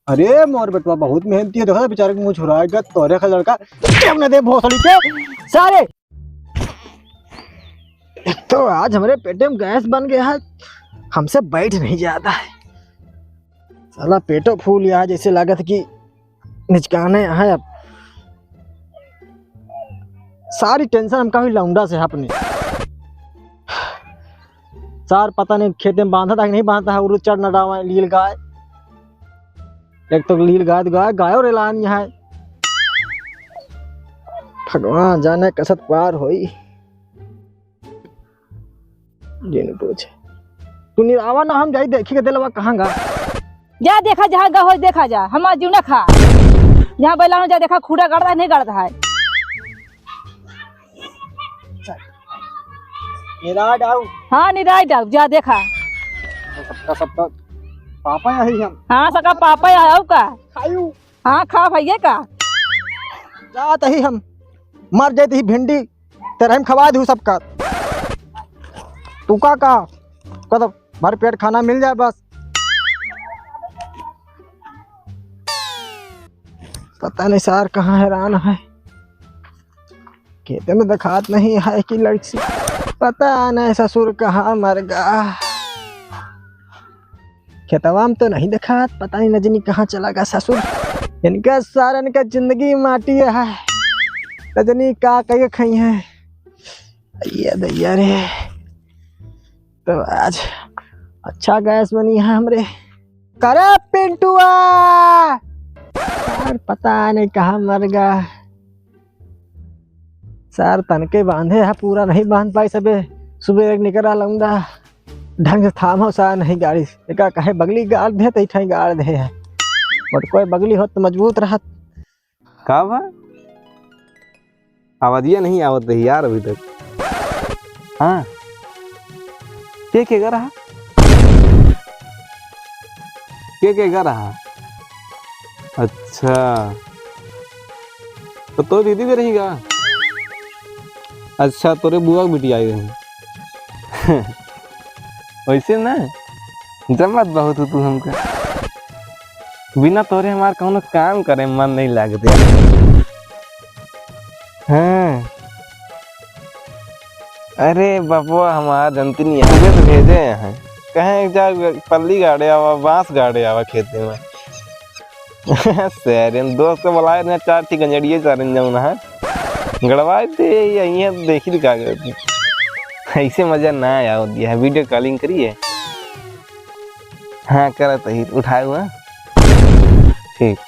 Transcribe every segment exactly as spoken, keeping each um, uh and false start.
अरे मोर बेटवा बहुत मेहनती है, देखो बेचारे के मुँह छुरा गया, तोरे का लड़का। क्यों ना दे भोसड़ी के सारे। एक तो आज हमरे पेटे में गैस बन गया है, हमसे बैठ नहीं जाता है। साला पेटो फूल यहाँ जैसे लागत कि निचकाने है। अब सारी tension हमका हुई लौंडा से अपने। सार पता नहीं खेते में बांधा था कि नहीं बांधा था, उरुद चढ़ न डावा लील गाय। एक तो लील गाय, गाय, गायो रेलान यहाँ है। भगवान जाने कसत पार होई। जिन पूछे। तू निरावा ना, हम जाई देखी के दिलवा कहाँ गा। जा देखा, जहाँ गा हो देखा जा, हमार जीव ना खा। जहाँ बैलानो जा देखा, खूटा गाड़ता है, नहीं गाड़ता है। निराय डाऊ। हाँ, निराय डाऊ, जा देखा। सबका, सबका पापा यही हम। हाँ, सबका पापा आऊ का। खायू। हाँ, खा भैया का। जात ही हम, मर जात ही भिंडी, तेरे हम खवा दू सबका। तू का, का, का तो भर पेट खाना मिल जाए बस। पता नहीं सार कहाँ हैरान है, खेते में दिखात नहीं है कि लड़की, पता नहीं ससुर कहाँ मर गा। खेतवा में तो नहीं दिखात, पता नहीं नजनी कहाँ चला गा ससुर। इनका सारन का जिंदगी माटी है, नजनी का कई खाई है। अय्या दैया रे, तो आज अच्छा गैस बनी है हमरे। करे पिंटुआ, यार पता नहीं कहाँ मर गा। सार तनके बांधे है, पूरा नहीं बांध पाई सबे। सुबह एक निकरा लौंडा, ढंग से थामो सा नहीं गाड़ी, एका कहे बगली गाड़ दे, तई ठाई गाड़ दे है। बट कोई बगली होत तो मजबूत रहत। का बा? आवाजिया नहीं आवत रही यार अभी तक। हाँ, के के गा रहा? के के गा रहा? अच्छा, तो तोर दीदी भी रही गा? अच्छा, तोरे बुआ के बिटिया आई रही। वैसे ना, जमत बहुत हो तू हमका। बिना तोरे हमार कौनो काम करे मन नहीं लागत यार। हाँ। अरे बपवा हमार जनती नहीं है। सुबह तो भेजे हैं। कहें जा पल्ली गाड़े आवा, बांस गाड़े आवा खेते में। सैरन दोस्त को बुलाए रहे, चार ठी गंजड़िए चारन जाऊँ ना। गड़वाए दे, ये, ये देखी दिखा गए थे। ऐसे मजा ना आया होती है, video calling करिए। हाँ, करत ही, उठाए हुआ। ठीक।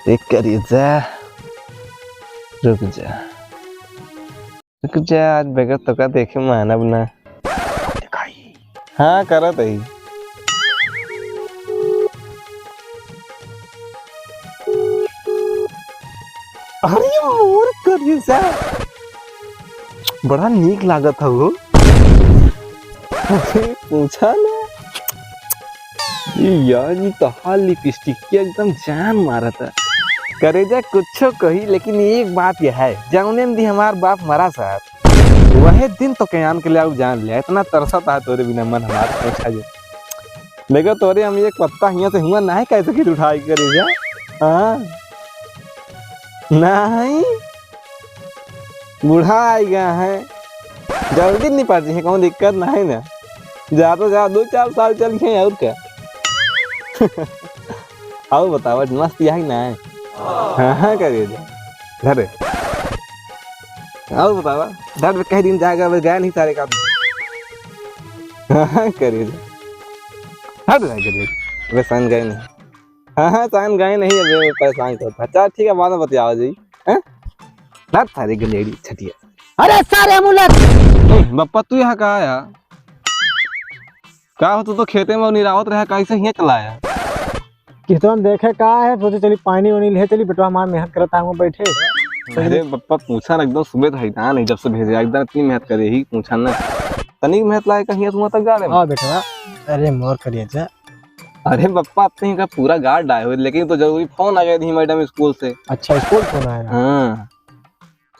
एक करिए जा। रुक जा। रुक जा, आज बगैर तोका देखे मानब ना। हाँ, करत ही। अरे मोर करेजा, बड़ा नीक लागत हौ। अरे पूछा ना। ई यार, ई तोहार लिपस्टिक के एकदम जान मारत है। करेजा कुछो कही, लेकिन एक बात यह है, जौने दिन हमार बाप मरा साहब, वहे दिन तोके आन के ले आऊ जान ले, इतना तरसत है तोरे बिना मन हमार, पूछा जे। देखो तोरे हम एक पत्ता हियाँ से हुआ नाहीं कह सकित उठाई करेजा। हाँ। नाहीं। बूढ़ा आइ गया है। जल्दी निपट जी, कौनो दिक्कत नाहीं ना। जा तो जा, दो चार साल चल गए और क्या। और बतावा, मस्त यही ना है? हाँ, हाँ, करेजा। धरे। और बतावा, धर कह दिन जाएगा, वो गया नहीं सारे का। हाँ, हाँ, करेजा। हट रहा करेजा। वे सान गए नहीं। हाँ, हाँ, सान गए नहीं, अबे परेशान करता। चल, ठीक है, बाद में बतियावा जी। हैं? धर सारे गंजेड़ी छटिया। अरे सारे मुलक! ए, बप्पा, तू यहाँ का आया? का हो, तू तो खेते में निरावत रहा, कैसे हियाँ चला आया? खेतवा में देखे का है, सोचे चली पानी वानी ले चली, बेटवा हमार मेहनत करत है, वहाँ बैठे। अरे बप्पा, पूछा ना, एकदम सुबह तो हैरान है, जब से भेजे, एकदम इतनी मेहनत करे ही, पूछा ना। तनिक मेहनत लाए कहीं तुम तक गाड़े में। हाँ बेटवा, अरे मोर करेजा। अरे बप्पा, अब तहीं का पूरा गाड़ डाए हुए, लेकिन तो जरूरी फोन आ गया थी मैडम स्कूल से। अच्छा, स्कूल फोन आया? हाँ।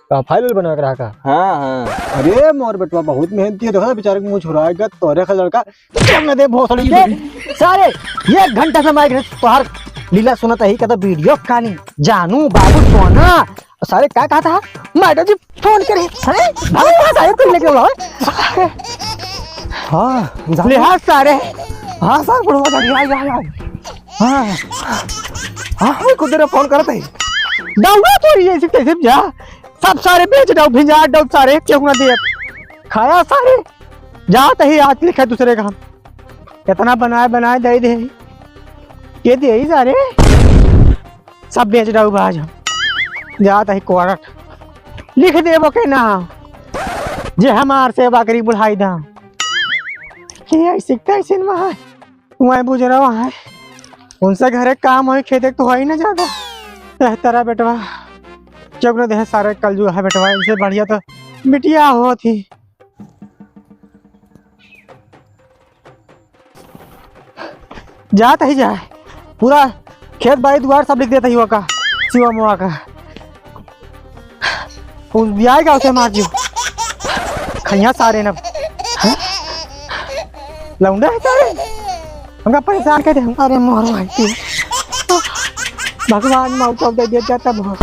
का फाइल बनवा के रहा का? हाँ, हाँ। अरे मोर बेटवा बहुत मेहनती है, देखो बेचारे के मुँह छुराएगा तोरे का लड़का। तुम न दे भोसड़ी के। सारे, एक घंटा से माइक तोहार लीला सुनत ही, कहता वीडियो खानी। जानू, बाबू, सोना। सारे का कहता है? मैडम जी फोन करे। हैं? भागो यहाँ सारे, तुम लेके आओ। हाँ, जानू। ले हाँ सारे। हाँ सर, बुढ़वा जा, आ, आ, आ। हाँ, हाँ, खुद फोन करत है। दौड़ा तोरी ऐसे कैसे जा? सब सारे बेच दो, भिंजा दो सारे, क्यों ना दे? खाया सारे, जात ही आज लिखा दूसरे का हम। इतना बनाए, बनाए दे दे। ये दे ही सारे, सब बेच दो आज हम। जात ही कोरट लिख देबो के ना, जे हमार सेवा करी बुढ़ाई दा। ये ऐसे कैसे वहाँ, वहाँ बुझ रहा है, उनसे घरे काम होई, खेते तो होई ना ज्यादा। एह तरह बेटवा, जब न देह सारे कलजुग है बेटवा, इनसे बढ़िया तो बिटिया होत ही। जात ही जाए, पूरा खेत बाड़ी दुआर सब लिख देता ही का, शिवा मुआ का। उस ब्याह का उसे मार दियो। खैया सारे न। हाँ? लौंडा है सारे। हमका परेशान कर दे। अरे मोर भाई के। भगवान मौत दे दे जाता बहुत।